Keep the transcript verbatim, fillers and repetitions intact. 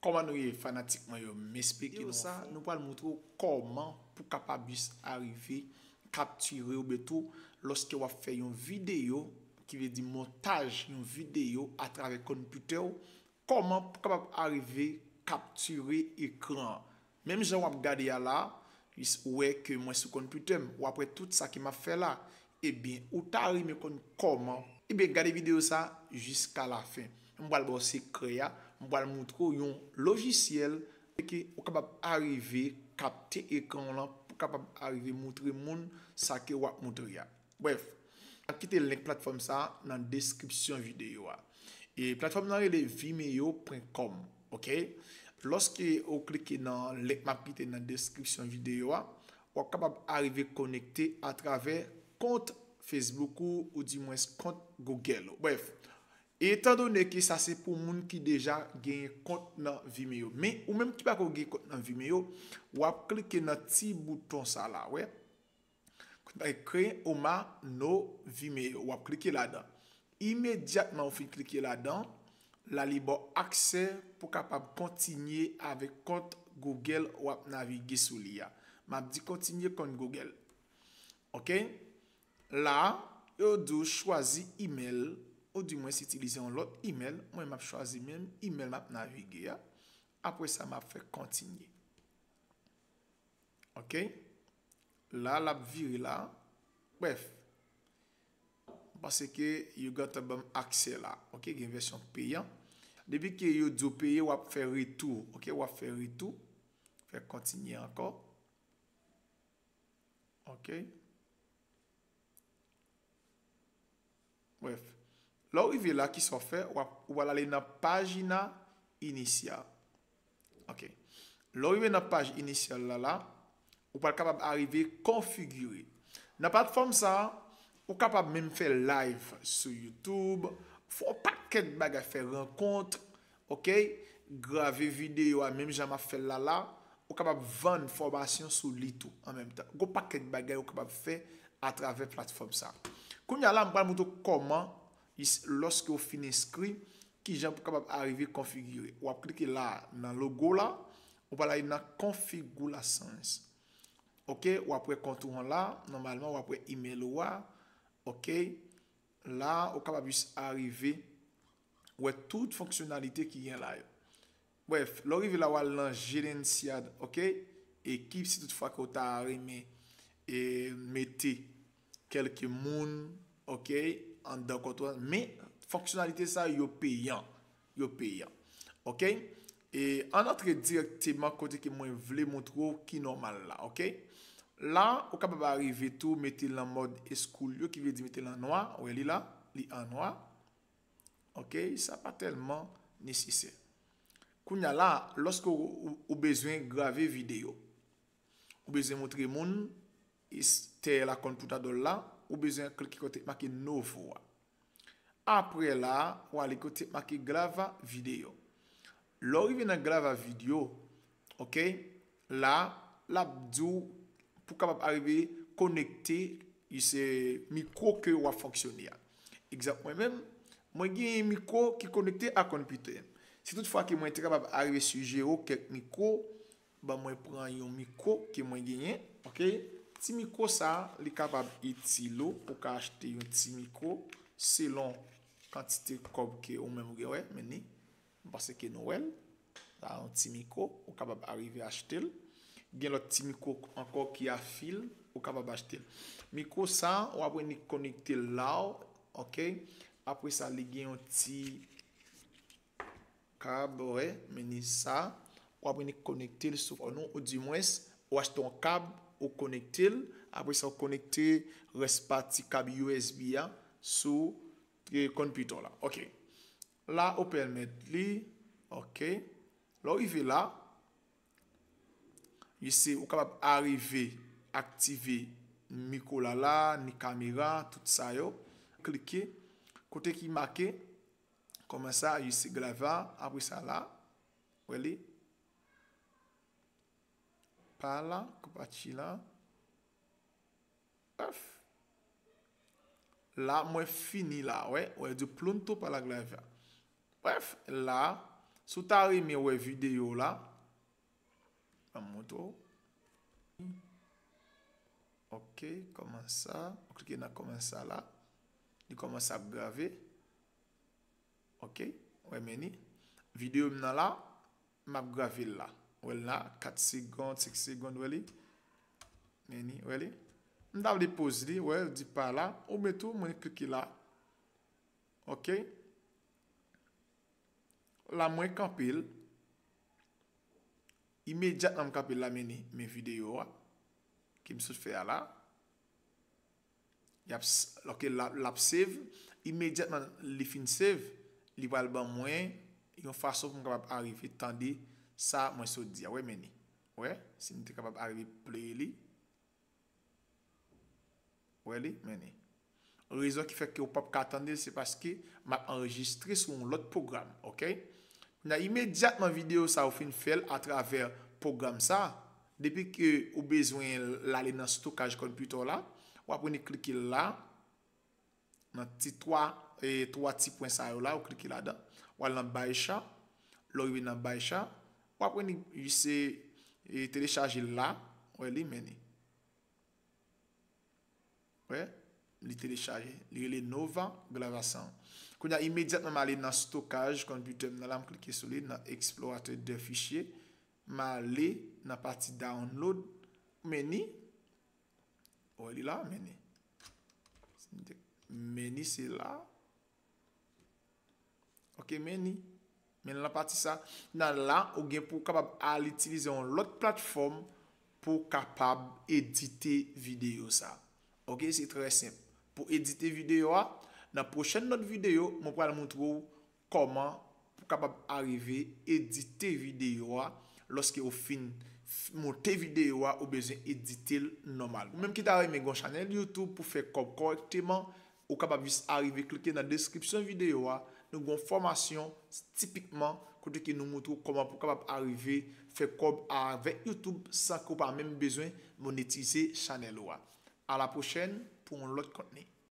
Kòman nou ye, fanatik mwen yo? M espere ke nou anfòm. Nou pral montre w kòman pou kapab jis arive kaptire oubyen tou lòske w ap fè yon videyo, ki vle di montaj yon videyo atravè konpitè w, kòman pou kapab arive kaptire ekran an. Menm jan w ap gade a la, jis ou wè ke mwen sou konpitè m, w ap wè tout sa ke m ap fè la. Ebyen, ou ta renmen konn kòman? Ebyen, gade videyo sa jiska lafen. M pral ba w sekrè a, m pral montre w yon lojisyèl ke ou kapab arive kapte ekran w lan pou kapab arive montre moun sa ke w ap montre a. Brèf, n ap kite link platfòm sa a nan deskripsyon videyo a. E platfòm nan rele vimeo pwen kòm, oke? Lòske ou klike nan link m ap kite nan deskripsyon videyo a, w ap kapab arive konekte atravè kont Facebook ou, oudimwens kont Google ou. Brèf, etandone ke sa se pou moun ki deja genyen kont nan Vimeo. Men, ou menm ki pako gen kont nan Vimeo, w ap klike nan ti bouton sa la, wè. Kote kreye Oma no Vimeo, w ap klike ladan. Imedyatman ou fin klike ladan, la li ba w aksè pou kapab kontinye avèk kont Google w ap navige sou li a. M ap di kontinye kont Google. Oke? La, yo di w chwazi imèl, oudimwens itilize yon lòt imèl. Mwen, m ap chwazi menm imèl m ap navige a. Apre sa, m ap fè kontinye. Oke? La, l ap vire la. Brèf, m panse ke yo gentan ban m aksè la. Oke? Gen vèsyon peyan. Depi ke yo di w peye, w ap fè retou. Oke? W ap fè retou. Fè kontinye ankò. Oke? Brèf. Lè w rive la, kisa w fè? W ap, ou pral ale nan pajina inisyal. Oke. Lè w rive nan paj inisyal la, la, ou pral kapab arive konfigire. Nan platfòm sa a, ou kapab menm fè live sou YouTube, fè yon pakèt bagay, fè rankont, oke? Grave videyo a, menm jan m ap fè l la la, ou kapab vann fòmasyon sou li tou an menm tan. Gon pakèt bagay ou kapab fè atravè platfòm sa. Kounye a la, m pral montre w kòman, is-, lòske w fin enskri, kijan pou kapab arive konfigire. W ap klike la nan logo la, ou pral ale nan konfigirasyon. Oke, w ap wè kont ou an la, nòmalman w ap wè imèl ou a. Oke, la ou kapab jis arive wè tout fonksyonalite ki gen la yo. Brèf, lè w rive la, w al nan Gerencia, oke? Ekip, si tout fwa ke w ta renmen e mete kèlke moun, oke, anndan kont ou an. Men, fonksyonalite sa yo peyan. Yo peyan. Oke? E ann antre dirèkteman kote ke mwen vle montre w ki nòmal la, oke? La, ou kapab arive tou mete l an mòd school yo, ki vle di mete l an nwa, ou wè li la, li an nwa. Oke, sa pa tèlman nesesè. Kounye a la, lòske ou, ou, ou bezwen grave videyo, ou bezwen montre moun, is-, tè la konn pou ta dòl la, ou bezwen klike kote make novo a. Apre la, w ale kote make grava videyo. Lè w rive nan grava videyo, oke, la, l ap di w pou kapab arive konekte se mikwo ke w ap fonksyone a. Egzanp, mwen menm, mwen gen yon mikwo ki konekte a konpitè m. Si tout fwa ke mwen te kapab arive sijere w kèk mikwo, ban mwen pran yon mikwo ke mwen genyen, oke? Ti mikwo sa, li kapab itil ou, ou ka achte yon ti mikwo selon kantite kòb ke ou menm ou gen, wè, men ni. M panse ke nou wè l. Sa yon ti mikwo, ou kapab arive achte l. Gen lòt ti mikwo ankò ki a fil, ou kapab achte l. Mikwo sa, w ap wè ni konekte la, oke? Apre sa, li gen yon ti kab, wè, men ni sa. W ap wè ni konekte l sou fòn ou, oudimwens, ou achte yon kab, ou konekte l. Apre sa, ou konekte rès pati kab U S B a sou, e, konpitè w la. Oke. La, ou pèmèt li. Oke. Lè w rive la, you see, ou kapab arive aktive mikwo la la, ni kamera, tout sa yo. Klike. Kote ki make, kòman sa, you see, grava, apre sa la, wè li. Pa la, kopachi la. Brèf. La, mwen fini la, wè. Wè, di pronto para gravar. Brèf, la, Si w ta renmen wè videyo la, m ap montre w. Ok, kòman sa? Ou klike nan kòman sa la. Li kòmanse ap grave. Ok, wè men ni. Videyo m nan la, m ap grave l la. Wè l la, kat segonn, senk segonn, wè li. Men ni, wè li. M ta vle poz li, wè, l di pa la. Oubyen tou, mwen klike la. Ok. La, mwen kanpe l. Imedyatman m kanpe l la, men ni, men videyo a. Ke m sot fè a la. Y ap, ok, l ap save. Imedyatman li fin save, li pral ban mwen yon fason pou m kapab arive tande sa mwen sot di a. Wè, men ni. Wè, si m te kapab arive play li. Wè li, men ni. Rezon ki fè ke w p ap ka tande l, se paske m ap anrejistre sou yon lòt pwogram, ok? Kounye a, imedyatman videyo sa ou fin fè l atravè pwogram sa, depi ke ou bezwen l ale nan stokaj konpitè w la, w ap vini klike l la, nan ti twa, e, twa ti pwen sa yo la, ou klike ladan, w al nan Baisha, lè w rive nan Baisha, w ap vini jis, e, telechaje l la, wè li, men ni. Wè, li telechaje. Li rele Nova Glava Sound. Kounye a, imedyatman m ale nan stokaj konpitè m nan la, m klike sou li nan explorateur de fichier. M ale nan pati download. Men ni. Wè li la, men ni. Men ni se la. Ok, men ni. Men nan pati sa, nan la, ou gen pou w kapab al itilize yon lòt platfòm pou w kapab edite videyo sa. Ok, se trè senp. Pou edite videyo a, nan pwochèn lòt videyo, mwen pral montre w kòman pou w kapab arive edite videyo a. Lòske ou fin f- monte videyo a, ou bezwen edite l nòmal. Ou menm ki ta renmen gen yon chanèl YouTube pou fè kòb kòrèkteman, ou kapab jis arive klike nan deskripsyon videyo a. Nou gen yon fòmasyon tipikman kote ke nou montre w kòman pou w kapab arive fè kòb avèk YouTube san ke w pa menm bezwen monetize chanèl ou a. A la pwochèn pou yon lòt kontni.